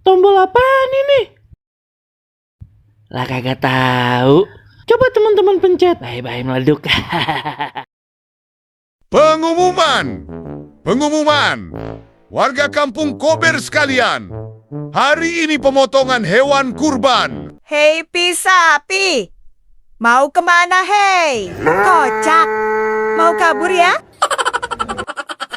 tombol apaan ini? Lah kagak tahu. Coba teman-teman pencet. Bye-bye meleduk. Pengumuman! Pengumuman! Warga kampung Kober sekalian, hari ini pemotongan hewan kurban. Hei sapi, mau kemana hei? Kocak, mau kabur ya?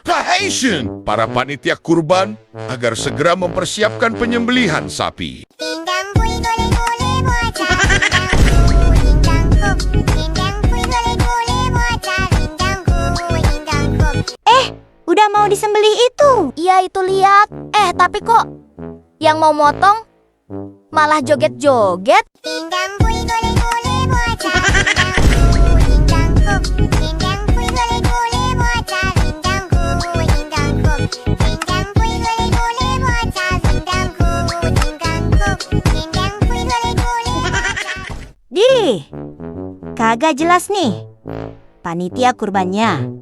Tahation para panitia kurban agar segera mempersiapkan penyembelihan sapi. Udah mau disembelih itu. Iya itu lihat. Tapi kok yang mau motong malah joget-joget. Dih, kagak jelas nih panitia kurbannya.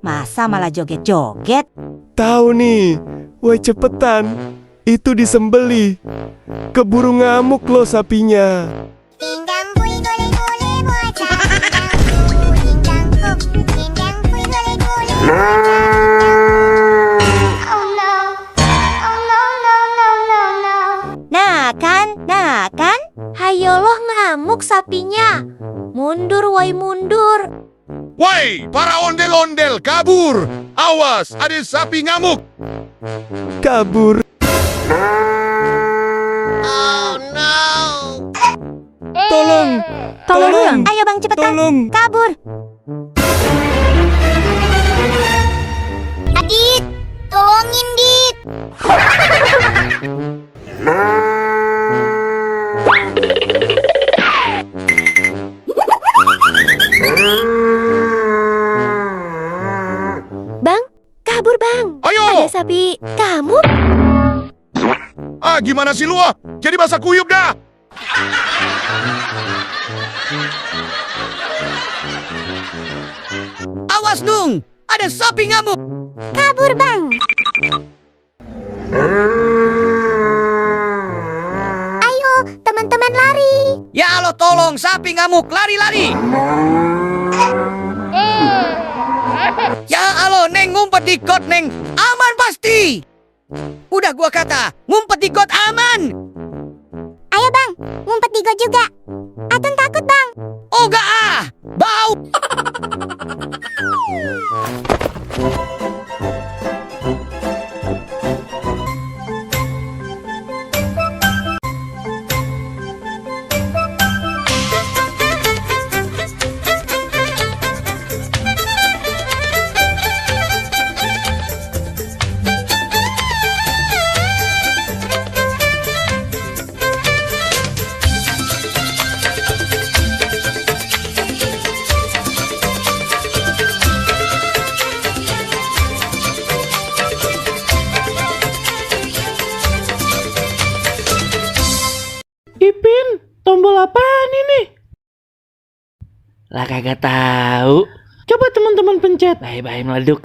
Masa malah joget-joget? Tahu nih, woi cepetan, itu disembeli. Keburu ngamuk loh sapinya. Nah kan, hayo loh ngamuk sapinya. Mundur woi mundur. Woi, para ondel-ondel kabur! Awas, ada sapi ngamuk! Kabur. Oh no! Tolong! Tolong. Ayo bang cepetan. Tolong! Kabur. Adit, tolongin Dit. Bang, kabur bang. Ayo! Ada sapi kamu. Gimana sih lu? Jadi bahasa kuyup dah! Awas dong, ada sapi ngamuk. Kabur bang. Ayo teman-teman lari. Ya Allah tolong, sapi ngamuk, lari-lari. Ya Allah, Neng ngumpet di got, Neng. Aman pasti. Udah gua kata, ngumpet di got aman. Ayo bang, ngumpet di got juga. Atun takut bang. Oh gak bau. Ipin, tombol apaan ini? Lah kagak tahu. Coba teman-teman pencet. Bye-bye meleduk.